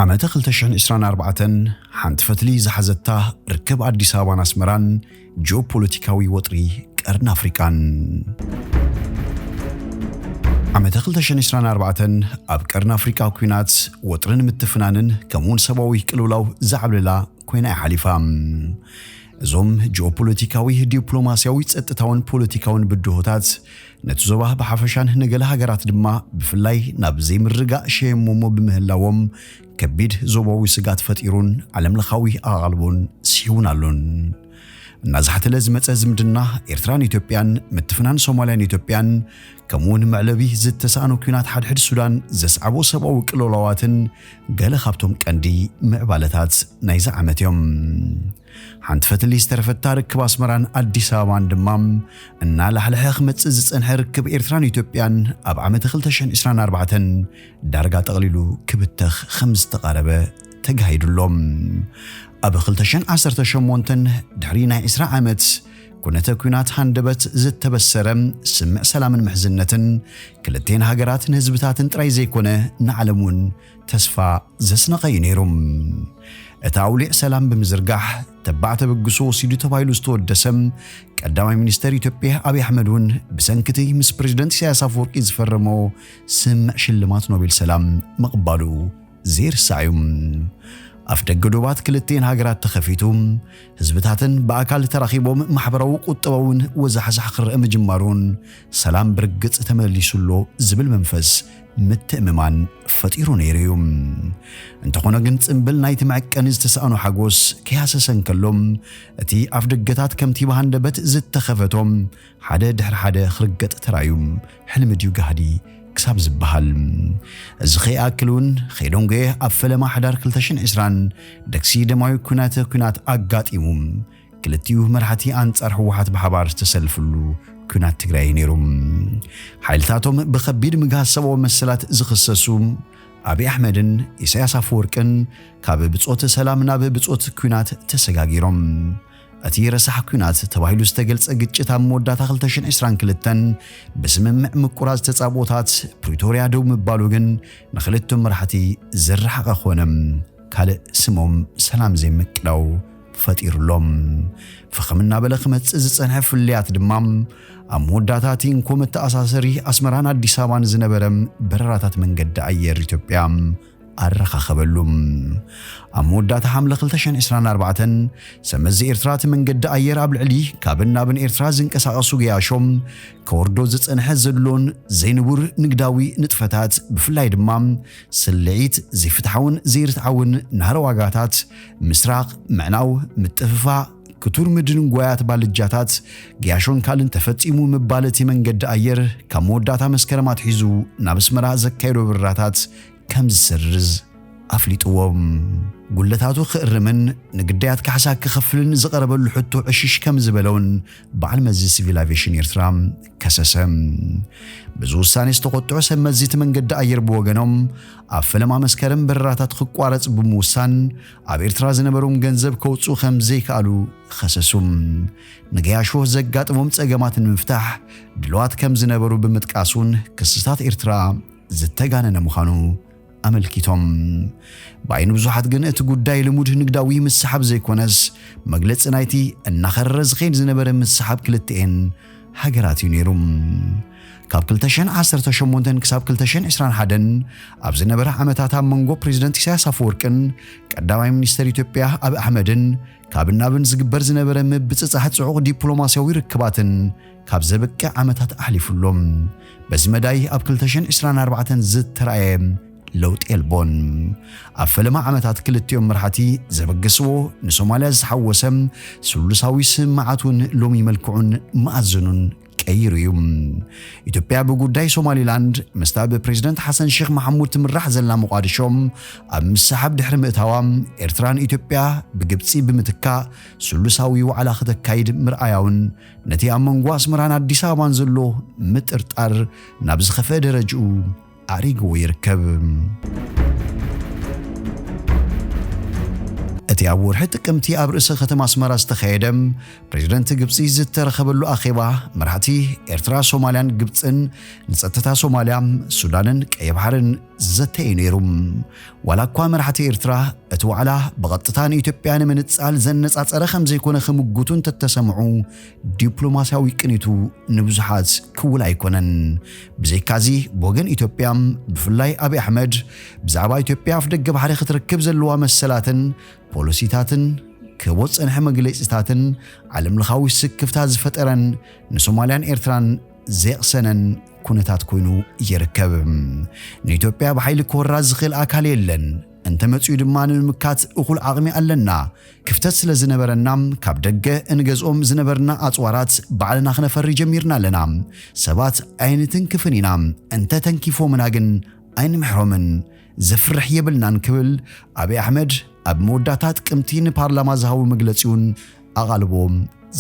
ዓመተ ክልተ ሽሕን ዕስራን ኣርባዕተን ሓንቲ ፈትሊ ዝሓዘታ ርክብ ኣዲስ ኣበባን ኣስመራን ጂኦፖለቲካዊ ወጥሪ ቀርኒ ኣፍሪቃን። ዓመተ ክልተ ሽሕን ዕስራን ኣርባዕተን ኣብ ቀርኒ ኣፍሪቃ ኲናት፣ ወጥርን ምትፍናንን ከምኡውን ሰብኣዊ ቅልውላው ዝዓብለላ ኮይና እያ ሓሊፋ። እዞም ጂኦፖለቲካዊ፣ ዲፕሎማስያዊ፣ ጸጥታውን ፖለቲካውን ብድሆታት ነቲ ዞባ ብሓፈሻን ንገለ ሃገራት ድማ ብፍላይ ናብ ዘይምርግጋእ ሸየሞሞ ብምህላዎም፣ ከቢድ ዞባዊ ስግኣት ፈጢሩን ዓለምለኻዊ ኣቓልቦን ስሒቡን ኣሎን። እናዝሓተለ ዝመጸ ዝምድና ኤርትራን ኢትዮጵያን፣ ምትፍናን ሶማልያን ኢትዮጵያን፣ ከምኡውን መዕለቢ ዝተሳእኖ ኲናት ሓድሕድ ሱዳን ዘስዓቦ ሰብኣዊ ቅልውላዋትን ገለ ካብቶም ቀንዲ ምዕባለታት ናይዚ ዓመት እዮም። ሓንቲ ፈትሊ ዝተረፈታ ርክብ ኣስመራን ኣዲስ ኣበባን ድማ፣ እናላሕለሐ ክመጽእ ዝጸንሐ ርክብ ኤርትራን ኢትዮጵያን ኣብ ዓመተ ክልተ ሽሕን ዕስራን ኣርባዕተን ዳርጋ ጠቕሊሉ ክብተኽ ከም ዝተቓረበ ተጋሂዱ ኣሎ። ኣብ ክልተ ሽሕን ዓሰርተ ሸሞንተን ድሕሪ ናይ ዕስራ ዓመት ኩነተ ኲናት ሃንደበት ዝተበሰረ ስምዕ ሰላምን ምሕዝነትን ክልቴን ሃገራት ንህዝብታትን ጥራይ ዘይኮነ ንዓለም እውን ተስፋ ዘስነቐ እዩ ነይሩ። እቲ ኣውሊዕ ሰላም ብምዝርጋሕ ተባዕ ተበግሶ ወሲዱ ተባሂሉ ዝተወደሰ ቀዳማይ ሚኒስተር ኢትዮጵያ ኣብይ ኣሕመድ እውን ብሰንኪ እቲ ምስ ፕሬዝደንት ኢሳያስ ኣፈወርቂ ዝፈረሞ ስምዕ ሽልማት ኖቤል ሰላም ምቕባሉ ዘይርሳዕ እዩ። ኣፍ ደገ ዶባት ክልቴን ሃገራት ተኸፊቱ፣ ህዝብታትን ብኣካል ተራኺቦም ማሕበራዊ ቁጠባውን ወዛሕዛሕ ክረአ ምጅማሩን ሰላም ብርግጽ ተመሊሱ ኣሎ ዝብል መንፈስ ምትእምማን ፈጢሩ ነይሩ እዩ። እንተኾነ ግን ጽምብል ናይቲ መዐቀኒ ዝተሳእኖ ሓጎስ ከይሃሰሰ እንከሎ፣ እቲ ኣፍ ደገታት ከምቲ ብሃንደበት ዝተኸፈቶ ሓደ ድሕሪ ሓደ ክርገጥ ተራእዩ፣ ሕልሚ ድዩ ጋህዲ ክሳብ ዝበሃል። እዚ ከይኣክል እውን ኸይዶንጎየ ኣብ ፈለማ ሕዳር ክልተ ሽሕን ዕስራን ደግሲ ደማዊ ኩናተ ኩናት ኣጋጢሙ። ክልቲኡ መራሕቲ ኣንጻር ህወሓት ብሓባር ዝተሰልፍሉ ኩናት ትግራይ ነይሩ። ሓይልታቶም ብኸቢድ ምግሃስ ሰብኣዊ መሰላት ዝኽሰሱ ኣብይ ኣሕመድን ኢሳያስ ኣፈወርቅን ካብ ብጾት ሰላም ናብ ብጾት ኩናት ተሰጋጊሮም። እቲ ረሳሕ ኩናት ተባሂሉ ዝተገልጸ ግጭት ኣብ መወዳእታ ክልተ ሽሕን ዕስራን ክልተን ብስምምዕ ምቁራጽ ተጻብኦታት ፕሪቶርያ ደው ምባሉ ግን ንኽልቲኦም መራሕቲ ዝረሓቐ ኮነ። ካልእ ስሞም ሰላም ዘይምቅዳው ፈጢሩሎም። ፍኽም እናበለ ክመጽእ ዝጸንሐ ፍልልያት ድማ ኣብ መወዳእታ እቲ እንኮ መተኣሳሰሪ ኣስመራን ኣዲስ ኣበባን ዝነበረ በረራታት መንገዲ ኣየር ኢትዮጵያ ኣረኻኸበሉ። ኣብ መወዳእታ ሓምለ ክልተ ሽሕን ዕስራን ኣርባዕተን ሰመዚ ኤርትራ እቲ መንገዲ ኣየር ኣብ ልዕሊ ካብን ናብን ኤርትራ ዝንቀሳቐሱ ገያሾም ከወርዶ ዝጸንሐ ዘሎን ዘይንቡር ንግዳዊ ንጥፈታት፣ ብፍላይ ድማ ስልዒት፣ ዘይፍትሓውን ዘይርትዓውን ናህሪ ዋጋታት፣ ምስራቕ፣ ምዕናው፣ ምጥፍፋእ፣ ክቱር ምድንጓያት ባልጃታት፣ ገያሾን ካልእን ተፈጺሙ ምባል እቲ መንገዲ ኣየር ካብ መወዳእታ መስከረም ኣትሒዙ ናብ ኣስመራ ዘካየዶ በረራታት ከም ዝስርዝ ኣፍሊጥዎም። ጉለታቱ ክእርምን ንግዳያት ካሕሳ ክኸፍልን ዝቐረበሉ ሕቶ ዕሽሽ ከም ዝበለውን በዓል መዚ ሲቪል ኣቪዬሽን ኤርትራ ከሰሰ። በዚ ውሳኔ ዝተቖጥዑ ሰብ መዚ እቲ መንገዲ ኣየር ብወገኖም፣ ኣብ ፈለማ መስከረም በረራታት ክቋረጽ ብምውሳን፣ ኣብ ኤርትራ ዝነበሮም ገንዘብ ከውጽኡ ከም ዘይከኣሉ ከሰሱ። ንገያሾ ዘጋጥሞም ጸገማት ንምፍታሕ ድልዋት ከም ዝነበሩ ብምጥቃስ እውን ክስታት ኤርትራ ዝተጋነነ ምዃኑ ኣመልኪቶም። ብዓይኒ ብዙሓት ግን እቲ ጉዳይ ልሙድ ንግዳዊ ምስሓብ ዘይኮነስ፣ መግለጺ ናይቲ እናኸረረ ዝኸይድ ዝነበረ ምስሓብ ክልቲኤን ሃገራት እዩ ነይሩ። ካብ ክልተ ሽሕን ዓሰርተ ሸሞንተን ክሳብ ክልተ ሽሕን ዕስራን ሓደን ኣብ ዝነበረ ዓመታት ኣብ መንጎ ፕሬዝደንት ኢሳያስ ኣፈወርቅን ቀዳማይ ሚኒስተር ኢትዮጵያ ኣብይ ኣሕመድን ካብ ናብን ዝግበር ዝነበረ ምብጽጻሕ ጽዑቕ ዲፕሎማስያዊ ርክባትን ካብ ዘብቅዕ ዓመታት ኣሕሊፉ ኣሎ። በዚ መዳይ ኣብ ክልተ ሽሕን ዕስራን ኣርባዕተን ዝተራእየ ለውጢ የልቦን። ኣብ ፈለማ ዓመታት ክልቲኦም መራሕቲ ዘበገስዎ ንሶማልያ ዝሓወሰ ስሉሳዊ ስምምዓት እውን ሎሚ መልክዑን መኣዝኑን ቀይሩ እዩ። ኢትዮጵያ ብጉዳይ ሶማሊላንድ ምስታ ብፕሬዝደንት ሓሰን ሼክ መሓሙድ ትምራሕ ዘላ ሞቃዲሾ ኣብ ምስሓብ ድሕሪ ምእታዋ፣ ኤርትራን ኢትዮጵያ ብግብጺ ብምትካእ ስሉሳዊ ዋዕላ ክተካይድ ምርኣያውን ነቲ ኣብ መንጎ ኣስመራን ኣዲስ ኣበባን ዘሎ ምጥርጣር ናብ ዝኸፍአ ደረጅኡ ኣዕሪግዎ ይርከብ። እቲ ኣብ ወርሒ ጥቅምቲ ኣብ ርእሰ ከተማ ኣስመራ ዝተኻየደ ፕሬዝደንት ግብጺ ዝተረኸበሉ ኣኼባ፣ መራሕቲ ኤርትራ፣ ሶማልያን ግብጽን ንጸጥታ ሶማልያ፣ ሱዳንን ቀይ ባሕርን ዘተየ ነይሩ። ዋላ እኳ መራሕቲ ኤርትራ እቲ ዋዕላ ብቐጥታ ንኢትዮጵያ ንምንጻል ዘነጻጸረ ከም ዘይኮነ ክምጉቱ እንተተሰምዑ፣ ዲፕሎማስያዊ ቅኒቱ ንብዙሓት ክውል ኣይኮነን። ብዘይካዚ፣ ብወገን ኢትዮጵያ፣ ብፍላይ ኣብይ ኣሕመድ፣ ብዛዕባ ኢትዮጵያ ኣፍደገ ባሕሪ ክትረክብ ዘለዋ መሰላትን ፖሊሲታትን ክህቦ ዝጸንሐ መግለጺታትን ዓለምለኻዊ ስክፍታ ዝፈጠረን ንሶማልያን ኤርትራን ዘየቕሰነን ኩነታት ኮይኑ ይርከብ። ንኢትዮጵያ ብሓይሊ ክወራ ዝኽእል ኣካል የለን። እንተመጺኡ ድማ ንምምካት እኹል ዓቕሚ ኣለና። ክፍተት ስለ ዝነበረና፣ ካብ ደገ እንገዝኦም ዝነበርና ኣጽዋራት ባዕልና ክነፈሪ ጀሚርና ኣለና። ሰባት ኣይንትንክፍን ኢና፣ እንተ ተንኪፎምና ግን ኣይንምሕሮምን። ዘፍርሕ የብልናን ክብል ኣብይ ኣሕመድ ኣብ መወዳእታ ጥቅምቲ ንፓርላማ ዝሃቦ መግለጺውን ኣቓልቦ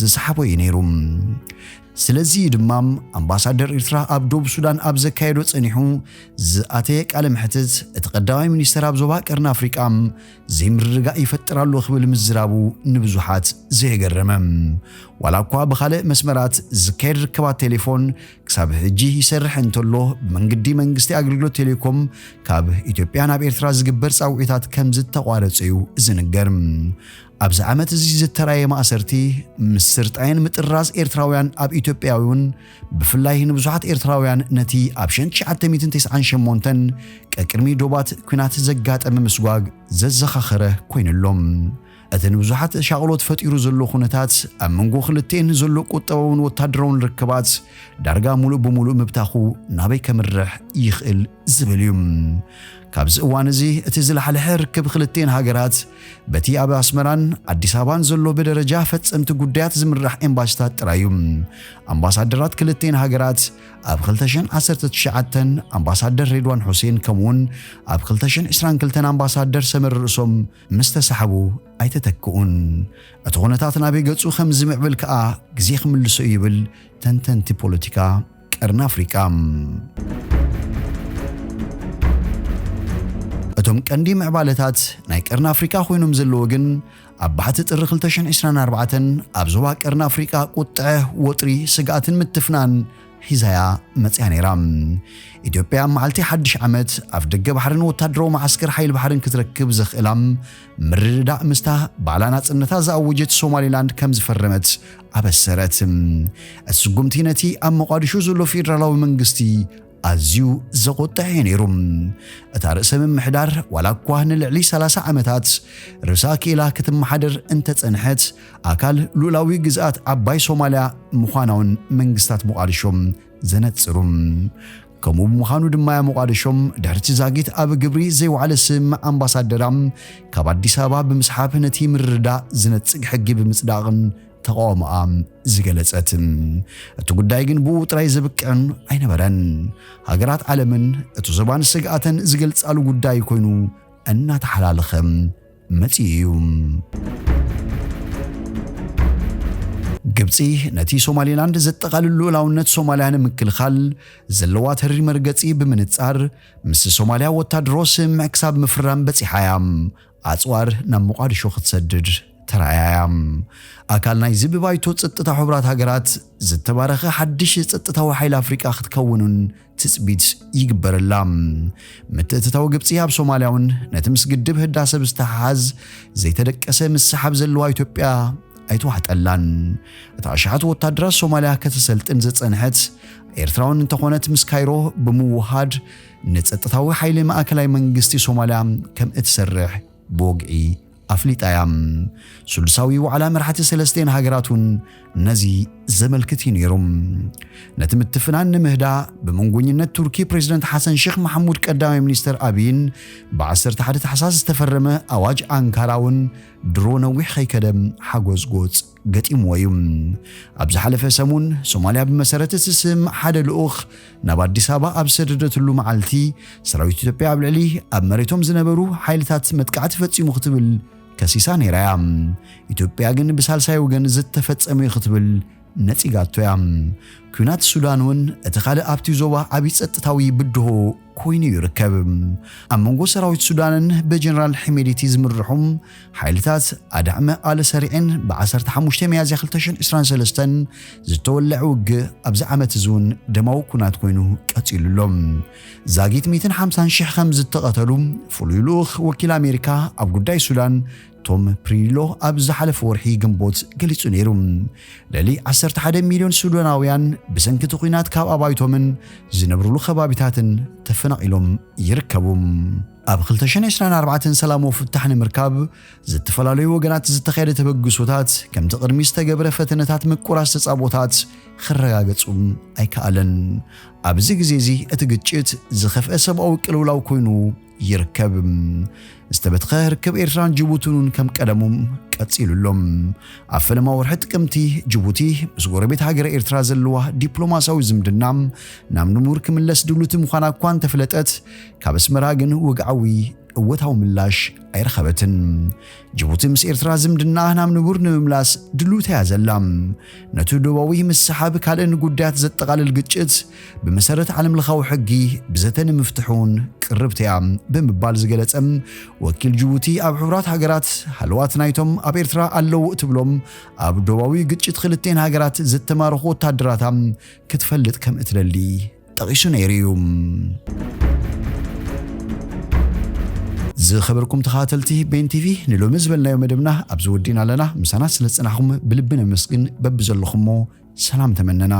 ዝሰሓቦ እዩ ነይሩ። ስለዚ እዩ ድማ ኣምባሳደር ኤርትራ ኣብ ደቡብ ሱዳን ኣብ ዘካየዶ ጸኒሑ ዝኣተየ ቃለ መሕትት፣ እቲ ቀዳማይ ሚኒስተር ኣብ ዞባ ቀርኒ ኣፍሪቃ ዘይምርግጋእ ይፈጥር ኣሎ ክብል ምዝራቡ ንብዙሓት ዘየገረመ። ዋላ እኳ ብኻልእ መስመራት ዝካየድ ርክባት ቴሌፎን ክሳብ ሕጂ ይሰርሕ እንተሎ፣ ብመንገዲ መንግስቲ ኣገልግሎት ቴሌኮም ካብ ኢትዮጵያ ናብ ኤርትራ ዝግበር ጻውዒታት ከም ዝተቋረጸ እዩ ዝንገር። ኣብዚ ዓመት እዚ ዝተራየ ማእሰርቲ፣ ምስርጣይን ምጥራዝ ኤርትራውያን ኣብ ኢትዮጵያውን ብፍላይ ንብዙሓት ኤርትራውያን ነቲ ኣብ ሸንሸዓተ ሚእትን ተስዓን ሸሞንተን ቀቅድሚ ዶባት ኲናት ዘጋጠመ ምስጓግ ዘዘኻኸረ ኮይኑሎም። እቲ ንብዙሓት ሻቕሎት ፈጢሩ ዘሎ ኩነታት ኣብ መንጎ ክልቲኤን ዘሎ ቁጠባውን ወታደራውን ርክባት ዳርጋ ሙሉእ ብሙሉእ ምብታኹ ናበይ ከምርሕ ይኽእል ዝብል እዩ። ካብዚ እዋን እዚ እቲ ዝላሕለሐ ርክብ ክልቲኤን ሃገራት በቲ ኣብ ኣስመራን ኣዲስ ኣበባን ዘሎ ብደረጃ ፈጸምቲ ጉዳያት ዝምራሕ ኤምባሲታት ጥራይ እዩ። ኣምባሳደራት ክልቲኤን ሃገራት ኣብ ክልተ ሽሕን ዓሰርተ ትሽዓተን ኣምባሳደር ሬድዋን ሑሴን ከምኡውን ኣብ ክልተ ሽሕን ዕስራን ክልተን ኣምባሳደር ሰመር ርእሶም ምስ ተሳሕቡ ኣይተተክኡን። እቲ ኩነታት ናበይ ገጹ ከም ዝምዕብል ከኣ ግዜ ክምልሶ እዩ ይብል ተንተንቲ ፖለቲካ ቀርኒ ኣፍሪቃ። እቶም ቀንዲ ምዕባለታት ናይ ቀርኒ ኣፍሪቃ ኮይኖም ዘለዉ ግን፣ ኣብ ባሕቲ ጥሪ ክልተ ሽሕን ዕስራን ኣርባዕተን ኣብ ዞባ ቀርኒ ኣፍሪቃ ቁጥዐ፣ ወጥሪ፣ ስግኣትን ምትፍናን ሒዛያ መጽያ ነይራ። ኢትዮጵያ ኣብ መዓልቲ ሓድሽ ዓመት ኣፍደገ ባሕርን ወታደራዊ መዓስከር ሓይሊ ባሕርን ክትረክብ ዘኽእላ ምርድዳእ ምስታ ባዕላ ናጽነታ ዝኣወጀት ሶማሊላንድ ከም ዝፈረመት ኣበሰረት። እቲ ስጉምቲ ነቲ ኣብ መቋዲሾ ዘሎ ፌደራላዊ መንግስቲ ኣዝዩ ዘቖጥዐ እዩ ነይሩ። እታ ርእሰ ምምሕዳር ዋላ እኳ ንልዕሊ ሰላሳ ዓመታት ርእሳ ክኢላ ክትመሓደር እንተጸንሐት፣ ኣካል ሉእላዊ ግዝኣት ዓባይ ሶማልያ ምዃና እውን መንግስታት ሞቓዲሾ ዘነጽሩ። ከምኡ ብምዃኑ ድማ እያ ሞቓዲሾ ድሕርቲ ዛጊት ኣብ ግብሪ ዘይወዓለ ስምምዕ ኣምባሳደራ ካብ ኣዲስ ኣበባ ብምስሓብ ነቲ ምርድዳእ ዝነጽግ ሕጊ ብምጽዳቕን ተቓውሞኣ ዝገለጸት። እቲ ጉዳይ ግን ብኡ ጥራይ ዘብቅዕን ኣይነበረን። ሃገራት ዓለምን እቲ ዞባን ስግኣተን ዝገልጻሉ ጉዳይ ኮይኑ እናተሓላለኸ መጺኡ እዩ። ግብጺ ነቲ ሶማሊላንድ ዘጠቓልል ልኡላውነት ሶማልያ ንምክልኻል ዘለዋ ተሪር መርገጺ ብምንጻር፣ ምስ ሶማልያ ወታደሮ ስምምዕ ክሳብ ምፍራም በጺሓ እያ። ኣጽዋር ናብ ሞቓዲሾ ክትሰድድ ተራእያ እያ። ኣካል ናይዚ ብባይቶ ጸጥታ ሕቡራት ሃገራት ዝተባረኸ ሓድሽ ጸጥታዊ ሓይሊ ኣፍሪቃ ክትከውንን ትጽቢት ይግበረላ። ምትእትታው ግብጺ ኣብ ሶማልያ እውን ነቲ ምስ ግድብ ህዳሰ ብዝተሓሓዝ ዘይተደቀሰ ምስሓብ ዘለዋ ኢትዮጵያ ኣይተዋሕጠላን። እታ ኣሽሓት ወታደራት ሶማልያ ከተሰልጥን ዝጸንሐት ኤርትራ እውን እንተኾነት፣ ምስ ካይሮ ብምውሃድ ንጸጥታዊ ሓይሊ ማእከላይ መንግስቲ ሶማልያ ከም እትሰርሕ ብወግዒ ኣፍሊጣ እያ። ስሉሳዊ ዋዕላ መራሕቲ ሰለስቲኤን ሃገራት እውን ነዚ ዘመልክት እዩ ነይሩ። ነቲ ምትፍናን ንምህዳእ፣ ብመንጎኝነት ቱርኪ ፕሬዚደንት ሓሰን ሼክ መሓሙድ ቀዳማይ ሚኒስተር ኣብይን ብ ዓሰርተ ሓደ ታሕሳስ ዝተፈረመ ኣዋጅ ኣንካራ እውን ድሮ ነዊሕ ከይከደ ሓጎጽጎጽ ገጢምዎ እዩ። ኣብ ዝሓለፈ ሰሙን፣ ሶማልያ ብመሰረት እቲ ስምምዕ ሓደ ልኡኽ ናብ ኣዲስ ኣበባ ኣብ ዝሰደደትሉ መዓልቲ፣ ሰራዊት ኢትዮጵያ ኣብ ልዕሊ ኣብ መሬቶም ዝነበሩ ሓይልታት መጥቃዕቲ ፈጺሙ ክትብል ከሲሳ ነይራ እያ። ኢትዮጵያ ግን ብሳልሳይ ወገን ዝተፈጸመ እዩ ክትብል ነጺጋቶ እያ። ኲናት ሱዳን እውን እቲ ካልእ ኣብቲ ዞባ ዓብዪ ጸጥታዊ ብድሆ ኮይኑ ይርከብ። ኣብ መንጎ ሰራዊት ሱዳንን ብጀነራል ሕሜዲቲ ዝምርሑ ሓይልታት ኣዳዕመ ኣለ ሰሪዕን ብ15 ሚያዝያ 2023 ዝተወለዐ ውግእ ኣብዚ ዓመት እዚ እውን ደማዊ ኩናት ኮይኑ ቀጺሉ ኣሎ። ዛጊት 150,000 ከም ዝተቐተሉ ፍሉይ ልኡኽ ወኪል ኣሜሪካ ኣብ ጉዳይ ሱዳን ቶም ፕሪሎ ኣብ ዝሓለፈ ወርሒ ግንቦት ገሊጹ ነይሩ። ልዕሊ 11 ሚልዮን ሱዳናውያን ብሰንኪ እቲ ኲናት ካብ ኣባይቶምን ዝነብሩሉ ከባቢታትን ተፈናቒሎም ይርከቡ። ኣብ 2024 ሰላማዊ ፍታሕ ንምርካብ ዝተፈላለዩ ወገናት ዝተኻየደ ተበግሶታት፣ ከምቲ ቅድሚ ዝተገብረ ፈተነታት ምቁራስ ተጻቦታት ክረጋገጹ ኣይከኣለን። ኣብዚ ግዜ እዚ እቲ ግጭት ዝኸፍአ ሰብኣዊ ቅልውላው ኮይኑ ይርከብ። ዝተበትኸ ርክብ ኤርትራን ጅቡትን እውን ከም ቀደሙ ቀጺሉ ኣሎ። ኣብ ፈለማ ወርሒ ጥቅምቲ፣ ጅቡቲ ምስ ጎረቤት ሃገረ ኤርትራ ዘለዋ ዲፕሎማሲያዊ ዝምድና ናብ ንቡር ክምለስ ድሉት ምዃና እኳ እንተፍለጠት፣ ካብ ኣስመራ ግን ወግዓዊ እወታዊ ምላሽ ኣይረኸበትን። ጅቡቲ ምስ ኤርትራ ዝምድና ናብ ንቡር ንምምላስ ድሉት እያ ዘላ። ነቲ ዶባዊ ምስሓብ ካልእን ጉዳያት ዘጠቓልል ግጭት ብመሰረት ዓለምለኻዊ ሕጊ ብዘተ ንምፍትሑ እውን ቅርብቲ እያ ብምባል ዝገለጸ ወኪል ጅቡቲ፣ ኣብ ሕቡራት ሃገራት ሃለዋት ናይቶም ኣብ ኤርትራ ኣለዉ እትብሎም ኣብ ዶባዊ ግጭት ክልቴን ሃገራት ዝተማረኹ ወታደራታ ክትፈልጥ ከም እትደሊ ጠቒሱ ነይሩ እዩ። ዝኸበርኩም ተኸታተልቲ ቤን ቲቪ፣ ንሎሚ ዝበልናዮ መደብና ኣብዚ ወዲእና ኣለና። ምሳና ስለ ዝጸናሕኩም ብልቢ ነመስግን። በብዘለኹሞ ሰላም ተመነና።